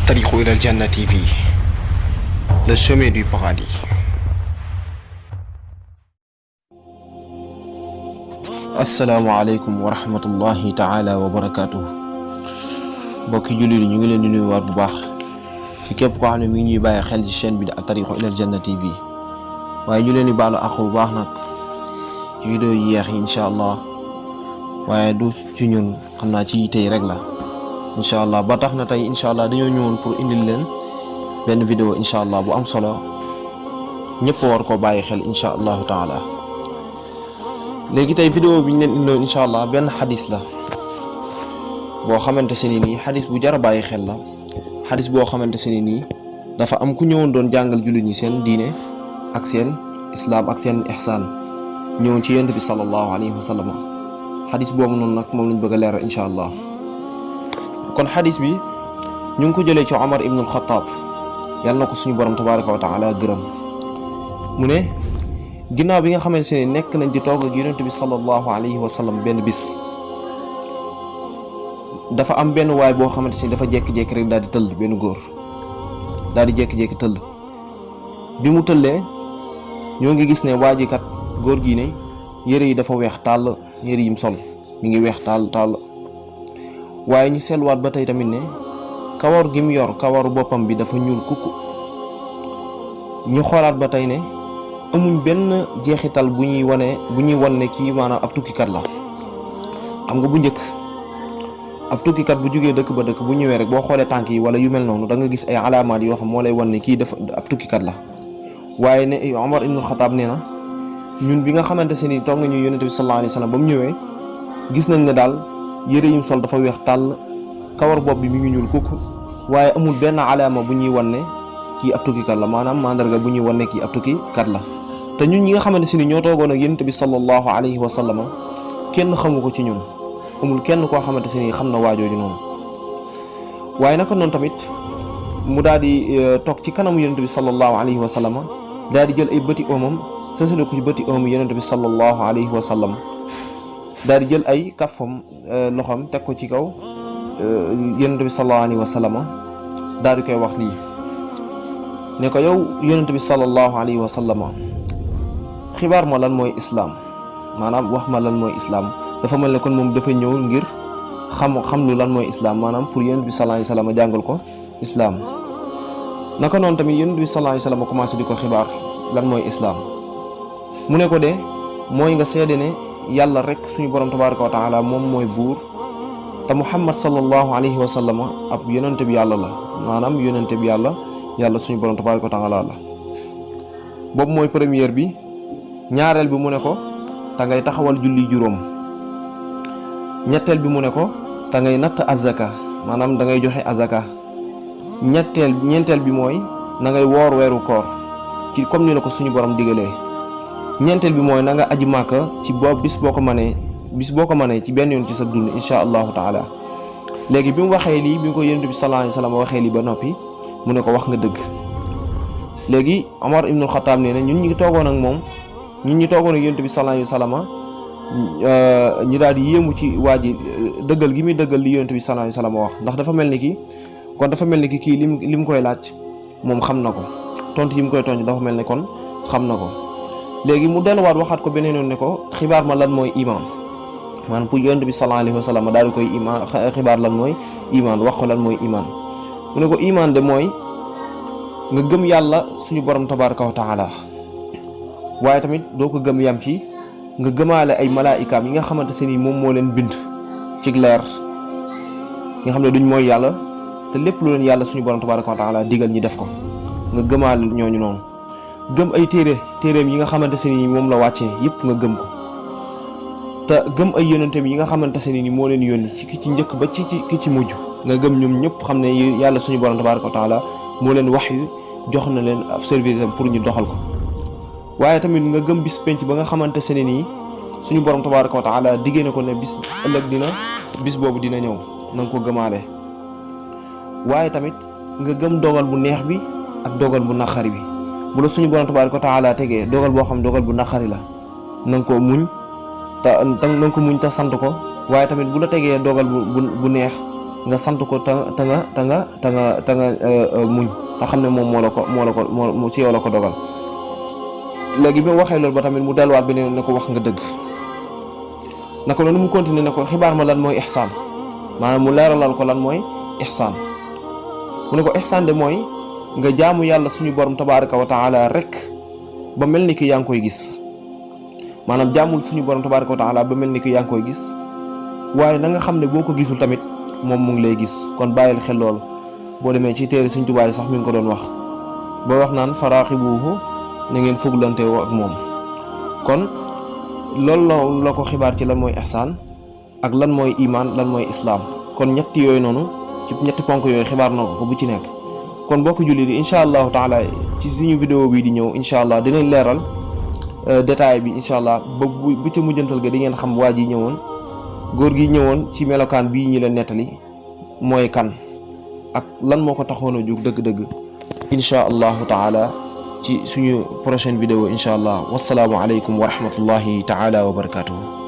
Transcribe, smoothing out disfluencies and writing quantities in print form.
الطريق إلى الجنة TV, le chemin du paradis. asalaamaaleykum wa rahmatullahi taala wa barakatuh. mbokki jullit yi ñu ngi leen di nuyuwaat bu baax ci képp koo xam ne mi ngi ñuy bàyyi xel ci chaîne bi di At-Tariq Ila Al-Janna TV. waaye ñu leen di baalu àq bu baax nag ci vidéo yi yeex yi incha allah, waaye du ci ñun, xam naa ci tey rek la incha allah. ba tax na tey incha allah dañoo ñëwoon pour indil leen benn vidéo incha allah bu am solo, ñëpp war koo bàyyi xel incha allahu taala. léegi tey vidéo bi ñu leen indiloon incha allah benn xadis la boo xamante se ni nii xadis bu jar a bàyyi xel la. xadis boo xamante se ni nii dafa am ku ñëwoon doon jàngal jullit ñi seen diine ak seen islaam ak seen ihsaan, ñëwoon ci yonent bi sallallahu alayhi wa sallam. xadis boobu noonu nag moom lañ bëgg a leeral incha allah. kon xadis bi ñu ngi ko jëlee ci Omar ibn al-Khattab, yàlla na ko suñu borom tabaraka wa taala gërëm. mu ne ginnaaw bi nga xamante ne nekk nañ di toog ak yonent bi sallallahu alayhi wa sallam benn bis, dafa am benn waay boo xamante ne dafa jékki-jékki rek daal di tëll, benn góor daal di jékki-jékki tëll. bi mu tëllee ñoo ngi gis ne waa ji kat góor gi ne yëre yi dafa weex tàll, yëre yi mu sol mi ngi weex tàll tàll. waaye ñu seetluwaat ba tey tamit ne kawar gi mu yor, kawaru boppam bi dafa ñuul kukk. ñu xoolaat ba tey ne amuñ benn jeexital bu ñuy wan ne kii maanaam ab tukkikat la. xam nga bu njëkk ab tukkikat bu jógee dëkk ba dëkk bu ñëwee rek boo xoolee tànk yi wala yu mel noonu da nga gis ay alaamaat yoo xam moo lay wan ne kii dafa ab tukkikat la. waaye ne Omar ibn al-Khattab nee na ñun bi nga xamante se ni toog nañu yonent bi sallallahu alayhi wa sallam ba mu ñëwee gis nañ ne daal yëre yim sol dafa weex tàll, kawar bopp bi mi ngi ñuul kukk, waaye amul benn alaama bu ñuy wan ne kii ab tukkikat la, maanaam mandarga bu ñuy wan ne kii ab tukkikat la. te ñun ñi nga xamante se ni ñoo toogoon ak yonent bi sallallahu alayhi wa sallam kenn xamu ko ci ñun, amul kenn koo xamante se ni xam na waajooju noonu. waaye naka noonu tamit mu daal di toog ci kanamu yonent bi sallallahu alayhi wa sallam, daal di jël ay bëti oomam sësale ko ci bëti oomu yonent bi sallallahu alayhi wa sallam, daal di jël ay kafam loxoom teg ko ci kaw yonent bi sallallahu alayhi wa sallam, daal di koy wax lii ne ko yow yonent bi sallallahu alayhi wa sallam, xibaar ma lan mooy islaam, maanaam wax ma lan mooy islaam. dafa mel ne kon moom dafa ñëw ngir xam lu lan mooy islaam, maanaam pour yonent bi sallallahu alayhi wa sallam jàngal ko islaam. naka noonu tamit yonent bi sallallahu alayhi wa sallam commencé di ko xibaar lan mooy islaam. mu ne ko de mooy nga seede ne yàlla rek suñu borom tabaraka wa taala moom mooy buur, te muhammad sallallahu alayhi wa sallam ab yonente bi yàlla la, maanaam yonente bi yàlla suñu borom tabaraka wa taala la. boobu mooy première bi. ñaareel bi mu ne ko te ngay taxawal julli juróom. ñetteel bi mu ne ko te ngay natt azaka, maanaam da ngay joxe azaka. ñeenteel bi mooy na ngay woor weeru koor ci comme ni la ko suñu borom digalee. ñeenteel bi mooy na nga aji màkka ci bis boo ko mënee ci benn yoon ci sa dund insha allahu taala. léegi bi mu waxee lii, bi ko yonent bi sallallahu alayhi wa sallam waxee lii ba noppi, mu ne ko wax nga dëgg. léegi Omar ibn al-Khattab nee na ñun ñu toogoon ak moom, ñun ñu toogoon ak yonent bi sallallahu alayhi wa sallam ñu daal di yéemu ci waa ji dëggal gi muy dëggal li yonent bi sallallahu alayhi wa sallam wax, ndax dafa mel ni ki kii lim koy laaj moom xam na ko, tontu yi mu koy tontu dafa mel ni kon xam na ko. léegi mu delluwaat waxaat ko beneen yoon ne ko xibaar ma lan mooy iman, maanaam pour yonent bi sallallahu alayhi wa sallam daal di koy xibaar lan mooy iman, wax ko lan mooy iman. mu ne ko iman de mooy nga gëm yàlla suñu borom tabaraka wa taala, waaye tamit doo ko gëm yam ci nga gëmaale ay malaayikaam yi nga xamante se ni moom moo leen bind ci leer, nga xam ne duñ mooy yàlla, te lépp lu leen yàlla suñu borom tabaraka wa taala digal ñi def ko, nga gëmaale ñooñu noonu. gëm ay téeréem yi nga xamante se ni moom la wàccee yëpp nga gëm ko, te gëm ay yonentam yi nga xamante se ni moo leen yónni ci ki ci njëkk ba ci ki ci mujj nga gëm ñoom ñëpp, xam ne yàlla suñu borom tabaraka wa taala moo leen wax yu jox na leen ab service pour ñu doxal ko. waaye tamit nga gëm bis penc ba nga xamante se ne nii suñu borom tabaraka wa taala diggée na ko ne bis boobu dina ñëw, na nga ko gëmaale. waaye tamit nga gëm dogal bu neex bi ak dogal bu naqari bi. bu la suñu borom tabaraka wa taala tegee dogal boo xam dogal bu naqari la, na nga ko muñ te sant ko. waaye tamit bu la tegee dogal bu neex nga sant ko ta nga muñ ta xamne mom mo la ko mo ci yow la ko dogal. Léegi bi mu waxee loolu ba tamit mu delluwaat bi ne ko wax nga dëgg naka noonu mu continuer ne ko xibaar ma lan mooy ihsaan maanaam mu leeralal ko lan mooy ihsaan mu ne ko ihsaan de mooy nga jaamu yàlla suñu borom tabaaraka wa taala rek ba mel ni ki yaa ngi koy gis maanaam jaamul suñu borom tabaaraka wa taala ba mel ni ki yaa ngi koy gis waaye na nga xam ne boo ko gisul tamit moom mu ngi lay gis. kon bàyyil xel lool boo demee ci téere Sëriñ Tuubaa sax mi ngi ko doon wax ba wax naan faraaxibuhu na ngeen fuglante woo ak moom. kon loolu la ko xibaar ci lan mooy ihsaan ak lan mooy imaan lan mooy islaam. kon ñetti yooyu noonu ci ñetti ponk yooyu xibaar na ko bu ci nekk. kon mbokk jullit yi incha allahu taala ci suñu vidéo bi di ñëw incha allah dinañ leeral détail bi incha allah ba bu ca mujjantal ga di ngeen xam waa ji ñëwoon góor gi ñëwoon ci melokaan bii ñi leen nettali mooy kan ak lan moo ko taxoon a jóg dëgg-dëgg incha allahu taala ci suñu prochaine vidéo incha allah wasalaamu aleykum wa rahmatullahi taala wa barakatuhu.